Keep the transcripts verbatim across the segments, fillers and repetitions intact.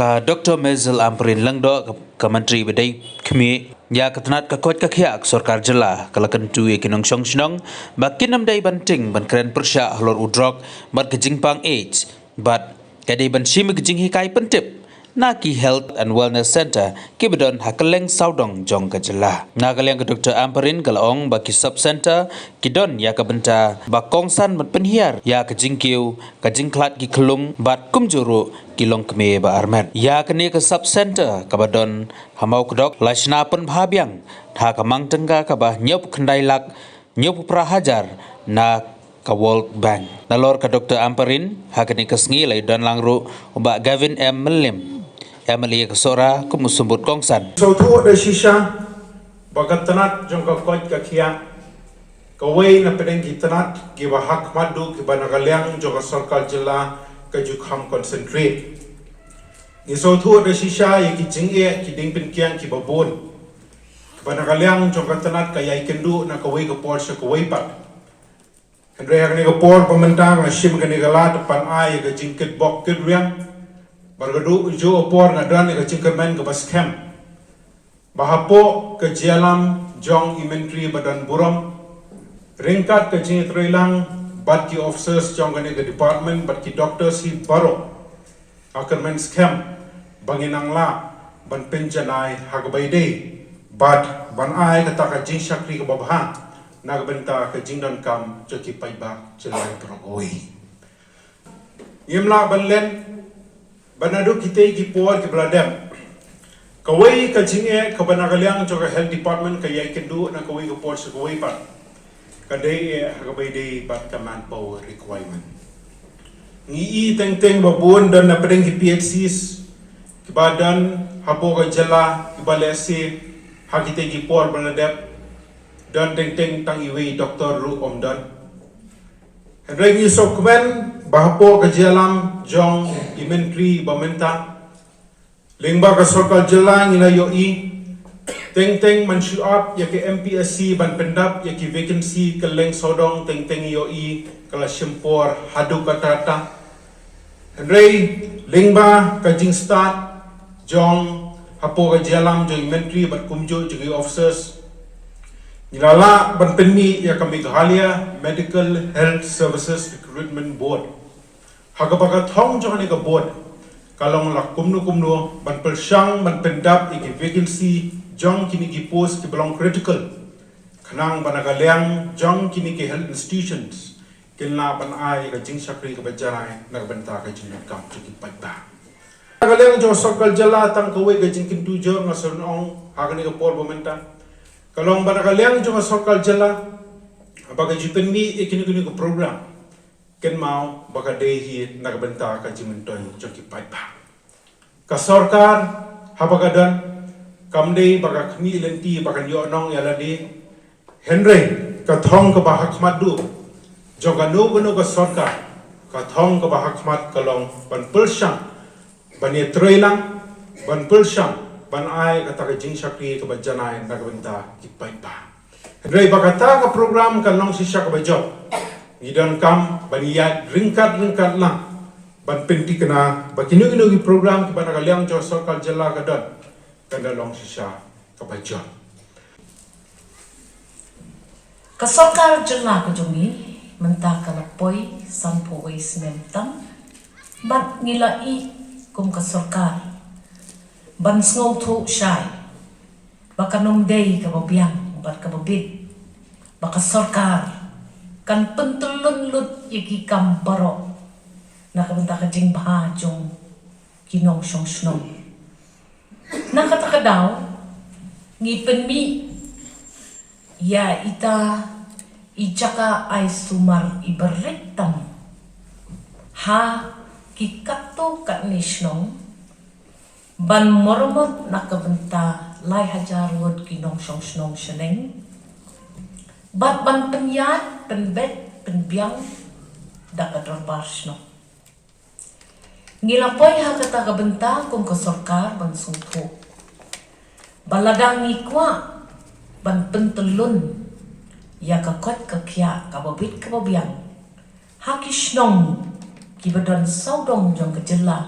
Ka Dr Maisel Ampareen Lyngdoh, ka, ka Myntri ba dei khmih ïa ka tnat ka koit ka khiah ka Sorkar Jylla, ka la kyntu ïa ki nongshong shnong ba kin ym dei ban tieng ban kren pyrshah halor u drok bad ka jingpang AIDS, bad ka dei ban shim ïa ka jinghikai pyntip na ki Health and Wellness Centre kiba don ha kylleng sawdong jong ka jylla. Na ka liang ka Dr Ampareen ka la ong ba ki sub centre ki don ïa ka bynta ba kongsan ban pynhiar ïa ka jingkiew, ka jingkhlad ki khyllung bad kumjuh ruh ki longkmie ba armet. Ïa kane ka sub centre kaba don ha Mawkdok la shna pynbha biang ha ka mang tyngka kaba hynñiewphew khyndai lak hynñiewphew phra hajar na ka World Bank. Nalor ka Dr Ampareen, ha kane ka sngi la ïadon lang ruh u Bah Gavin M Mylliem, M L A ka Sohra, kum u symbud kongsan. Sngewthuh da shisha ba ka tnat jong ka koit ka khiah kawei na pdeng ki tnat kiba ha khmat duh kiba na ka liang jong ka Sorkar Jylla ka ju kham concentrate. Ngi sngewthuh da shisha ïa ki jingeh ki dieng pynkiang kiba bun kiba na ka liang jong ka tnat ka ïai kynduh na kawei ka por sha kawei pat. Hynrei ha kane ka por ba mynta nga shim kane ka lad ban ai ïa ka jingkitbok kitriang. Bad ka dei juh ka por nga don ïa ka jingkyrmen kaba skhem ba hapoh ka jingïalam jong i Myntri ba don burom, ryngkat ka jingïatreilang bad ki officers jong kane ka department bad ki doctors hi baroh, nga kyrmen skhem ba ngin nang lah ban pynjanai ha kaba ïadei bad ban ai kata ka jingshakri kaba bha na ka bynta ka jingdonkam jong ki paidbah jyllai baroh kawei. Ngim lah ban len ba naduh kitei ki por kiba la dep, kawei ka jingeh kaba na ka liang jong ka Health Department ka ïai kynduh na kawei ka por sha kawei pat, ka dei eh ha kaba ïadei bad ka manpower requirement. Ngi i teng teng ba bun don na pdeng ki P H Cs kiba don hapoh ka jylla kiba lehse ha kitei ki por ba la dep don teng teng tang iwei i doktor ruh ym don. Hynrei ngi sngewkmen ba hapoh ka jingïalam jong i Myntri ba mynta lyngba ka Sorkar Jylla ngi la ïohi teng teng ban shu ap ïa ka M P S C ban pyndap ïa ki vacancy kylleng sawdong teng teng ïohi ka la shim por haduh katta katta. Hynrei lyngba ka jingstad jong hapoh ka jingïalam jong i Myntri bad kumjuh jong i officers, ngi la lah ban pynmih ïa ka Meghalaya Medical Health Services Recruitment Board. Ha kaba ka thong jong kane ka board ka long la kumno kumno ban pyrshang ban pyndap ïa ki vacancy jong kine ki post kiba long critical, khnang ba na ka liang jong kine ki health institutions kin lah ban ai ïa ka jingshakri kaba janai na ka bynta ka jingdonkam jong ki paidbah. Na ka liang jong ka Sorkar Jylla tang kawei ka jingkyntu jur nga sngewbha ong ha kane ka por ba mynta ka long ba na ka liang jong ka Sorkar Jylla ba ka ju pynmih ïa kine kine ki program kynmaw ba ka dei hi na ka bynta ka jingmyntoi jong ki paidbah. Ka sorkar haba ka don kam dei ba ka khmih lynti ba kan ïoh nong ïa lade. Hynrei ka thong kaba ha khmat duh jong kano kano ka sorkar, ka thong kaba ha khmat ka long ban pyrshang ban ïatreilang, ban pyrshang ban ai kata ka jingshakri kaba janai na ka bynta ki paidbah. Hynrei ba kata ka program kan long shisha kaba jop, ngi donkam ban ïaid ryngkat ryngkat lang ban pynthikna ba kino kino ki program kiba na ka liang jong ka Sorkar Jylla ka don kan da long shisha kaba jop. Ka Sorkar Jylla ka jong ngi mynta ka la poi sanphew wei snem tam bad ngi la ïohi kum ka sorkar ban sngewthuh shai ba kan ym dei kaba biang bad kaba bit ba ka sorkar kan pyntyllun lut ïa ki kam baroh na ka bynta ka jingbha jong ki nongshong shnong. Na kata ka daw ngi pynmih ïa ita i jaka ai sumar i ba rit tam ha ki katto katne shnong ban mormot na ka bynta lai hajar ngut ki nongshong shnong shaneng bad ban pynïaid pynbeit pynbiang da ka dorbar shnong. Ngi la poi ha kata ka bynta kum ka sorkar ban sngewthuh ba lada ngi kwah ban pyntyllun ïa ka koit ka khiah kaba bit kaba biang ha ki shnong kiba don sawdong jong ka jylla,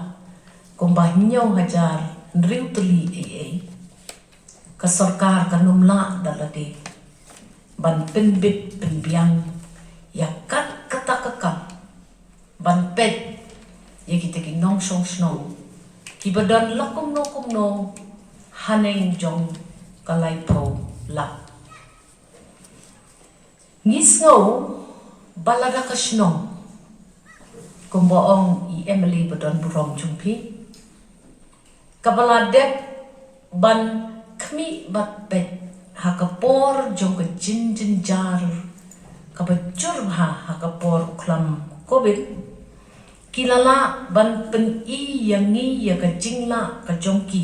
Kumba hynñiew hajar hynriew tylli ei ei, ka sorkar kan ym lah da lade ban pynbit pynbiang ïa kat kata ka kam ban peit ïa kita ki nongshong shnong kiba don la kumno kumno haneng jong ka laiphew lak. Ngi sngew ba lada ka shnong, kumba ong i M L A ba don burom jong phi, kaba la dep ban khmih bad peit ha ka por jong ka jingjynjar kaba jur bha ha ka por u khlam Covid, ki la lah ban pyni ïa ngi ïa ka jinglah ka jong ki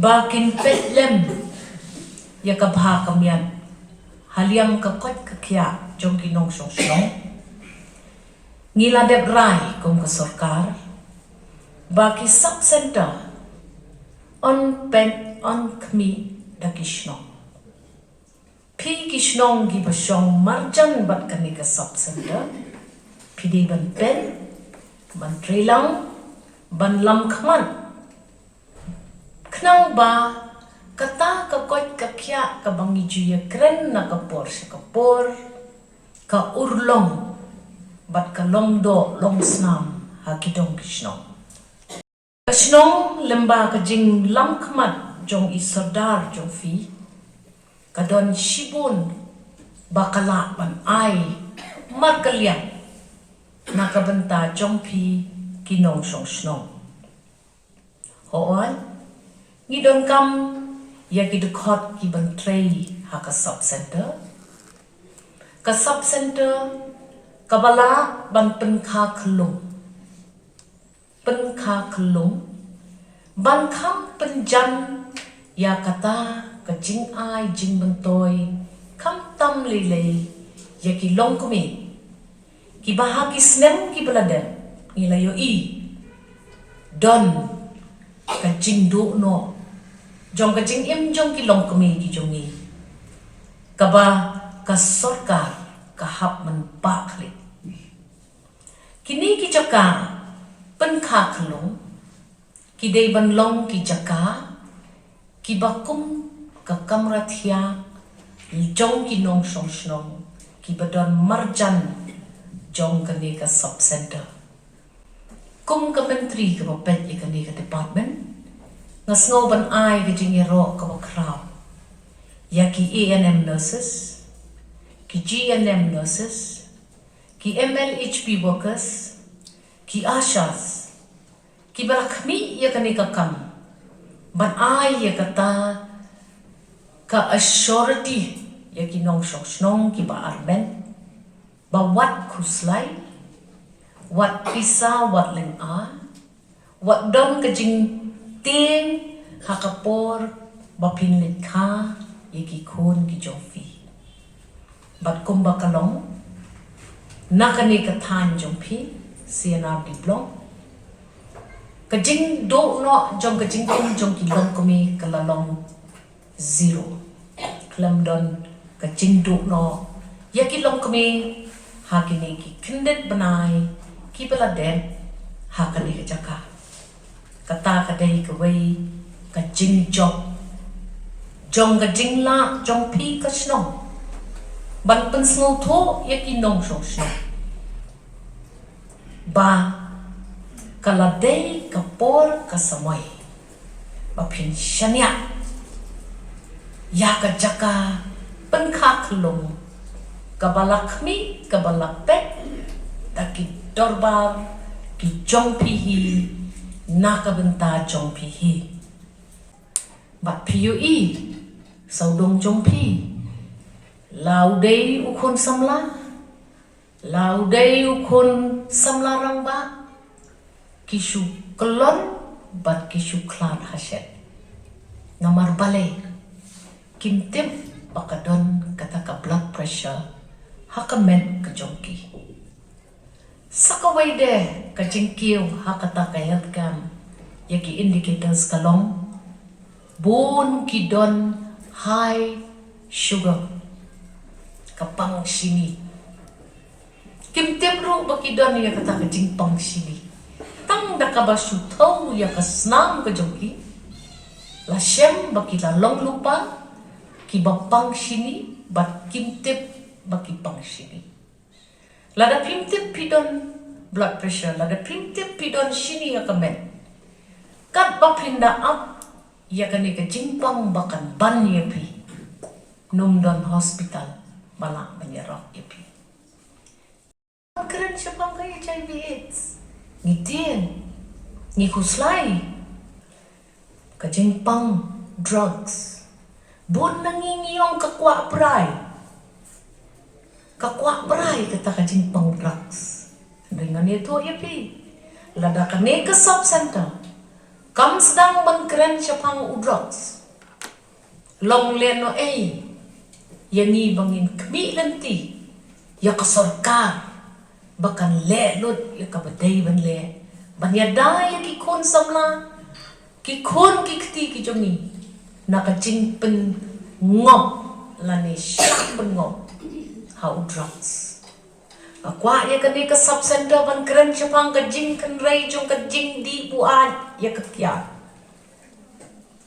ba kin peit lem ïa ka bha ka miat ha liang ka koit ka khiah jong ki nongshong shnong. Ngi la dep rai kum ka sorkar ba ki sub center yn peit yn khmih da ki shnong. Phi ki shnong kiba shong marjan bad kane ka sub center, phi dei ban peit, ban trei lang, ban lam khmat, khnang ba kata ka koit ka khiah kaba ngi ju ïakren na ka por sha ka por ka urlong bad ka long doh long snam ha ki dong ki shnong. Ka shnong lyngba ka jinglam khmat jong i sordar jong phi, ka don shibun ba ka lah ban ai markylliang na ka bynta jong phi ki nongshong shnong. Hooid, ngi donkam ïa ki dkhot kiban trei ha ka sub center. Ka sub center kaba lah ban pynkha khyllung, pynkha khyllung ban kham pynjan ïa kata ka jingai jingmyntoi, khamtam lei lei ïa ki longkmie kiba ha ki snem kiba la dep ngi la ïohi don ka jingduh noh jong ka jingim jong ki longkmie ki jong ngi, kaba ka sorkar ka hap mynba khlieh. Kine ki jaka pynkha khyllung ki dei ban long ki jaka kiba kum ka kamra thiah jong ki nongshong shnong kiba don marjan jong kane ka sub center. Kum ka myntri kaba peit ïa kane ka department, nga sngew ban ai ka jingïaroh kaba khraw ïa ki A N M nurses, ki G N M nurses, ki M L H P workers, ki ASHAs, kiba la khmih ïa kane ka kam ban ai ïa kata ka assurity ïa ki nongshong shnong kiba armet ba wat khuslai, wat pisa, wat lynga, wat don ka jingtieng ha ka por ba phin leit kha ïa ki khun ki jong phi. Bad kumba ka long na kane ka thaiñ jong phi, C N R D block, ka jingduh noh jong ka jingim jong ki longkmie ka la long zero. Khlem don ka jingduh noh ïa ki longkmie ha kine ki khyndiat bnai kiba la dep ha kane ka jaka. Kata ka dei kawei ka jingjop jong ka jinglah jong phi ka shnong ban pynsngewthuh ïa ki nongshong shnong ba ka la dei ka por ka samoi ba phin shaniah ïa ka jaka pynkha khyllung kaba la khmih, kaba la peit da ki dorbar ki jong phi hi na ka bynta jong phi hi. Bad phi ïohi, sawdong jong phi, la u dei u khun samla, la u dei u khun samla rangbah, ki shu kyllon bad ki shu khlad hashet. Namar balei? Kim tip ba ka don kata ka blood pressure ha ka met ka jong ki. Sa kawei de ka jingkiew ha kata ka health camp ïa ki indicators ka long bun ki don high sugar, ka pang shini. Kim tip ruh ba ki don ïa kata ka jingpang shini. Tang da kaba shu thew ïa ka snam ka jong ki, la shem ba ki la long lypa, kiba pang shini bad kim tip ba ki pang shini. Lada phim tip phi don blood pressure, lada phim tip phi don shini ïa ka met, katba phin da ap ïa kane ka jingpang ba kan ban ïa phi, ym don hospital ba lah ban ïarap ïa phi. Kren shaphang ka HIV AIDS, ngi tieng, ngi khuslai. Ka jingpang drugs, bun na ngi ngi ong ka kwah brai, ka kwah brai kata ka jingpang drugs. Hynrei ngan ïathuh ïa phi, lada kane ka sub center kam sdang ban kren shaphang u drugs, long lehnohei ïa ngi ba ngin khmih lynti ïa ka sorkar ba kan leh lut ïa kaba dei ban leh, ban ïada ïa ki khun samla, ki khun ki kti ki jong ngi na ka jingpynngop lane shah pynngop ha u drugs. Nga kwah ïa kane ka sub center ban kren shaphang ka jingkynrei jong ka jingdih buaid ïa ka kiad.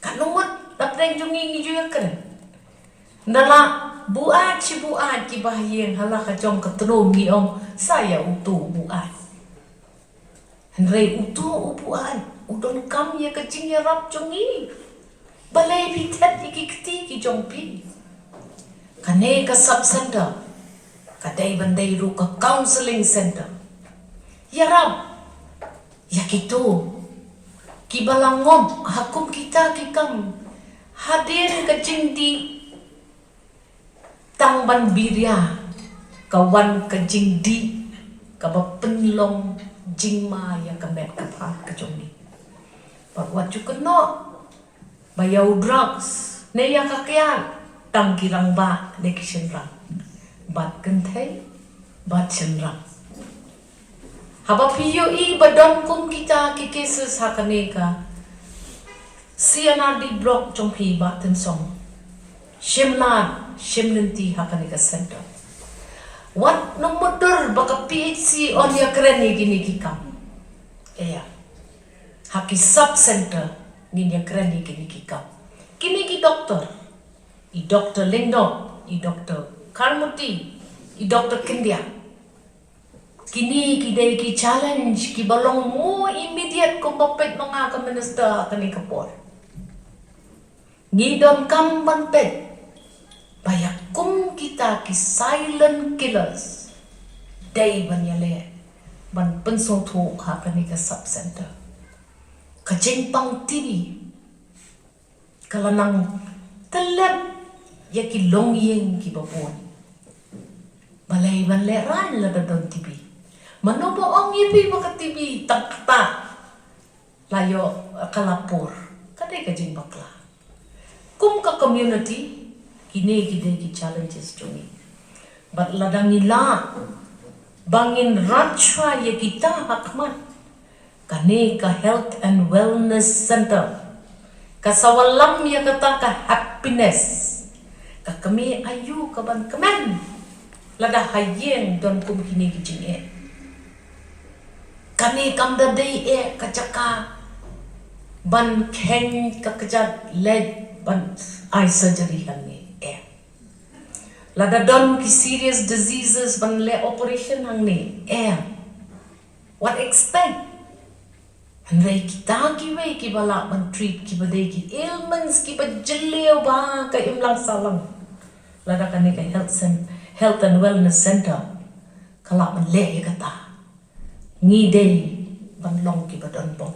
Katno ngut na pdeng jong ngi ngi ju ïa kren. Nda la buaid shi buaid kiba ha ïing, ha la ka jong ka tnum ngi ong sa ïa uto u buaid. Hynrei uto u buaid u donkam ïa ka jingïarap jong ngi. Balei phi thet ïa ki kti ki jong phi? Kane ka sub center ka dei ban dei ruh ka counseling center. Ïarap ïa kito kiba la ngop ha kum kita ki kam hadien ka jingdih. Tang ban biria ka wan ka jingdih kaba pynlong jingma ïa ka met ka phad ka jong ngi. Bad wat ju kynnoh ba ïa u drugs ne ïa ka kiad tang ki rangbah ne ki shynrang, bad kynthei bad shynrang. Haba phi ïohi ba don kum kita ki cases ha kane ka C and R D block jong phi, Bah Tynsong, shim lad shim lynti ha kane ka center. Wat nym mutdur ba ka P H C yn ïa kren ïa kine ki kam. Ïa, ha ki sub center ngin ïa kren ïa kine ki kam. Kine ki doktor, i Doktor Lyngdoh, i Doktor Karmuti, i Doktor Kyndiah. Kine ki dei ki challenge kiba long mo immediate kumba peit ma nga ka minister ha kane ka por. Ngi donkam ban peit ba ïa kum kita ki silent killers dei ban ïaleh ban pynsngewthuh ha kane ka sub center. Ka jingpang T B ka la nang tyllep ïa ki longïing kiba bun. Balei ban lehraiñ lada don T B? Mano ba ong ïa phi ba ka T B tang kata la ïoh ka la pur? Ka dei ka jingbakla. Kum ka community, kine ki dei ki challenges jong ngi. Bad lada ngi lah ba ngin rat shuwa ïa kita ha khmat, kane ka health and wellness center ka sa wallam ïa kata ka happiness. Ka kmie aïu ka ban kmen lada ha ïing don kum kine ki jingeh? Kane kam da dei eh ka jaka ban kheiñ ka kjat leit ban ai surgery hangne eh. Lada don ki serious diseases ban leh operation hangne eh. What expect? Hynrei kita kiwei kiba lah ban treat kiba dei ki ailments kiba jylliew ba ka imlang sahlang, lada kane ka health cen-, health and wellness center ka lah ban leh ïa kata, ngi dei ban long kiba don bor.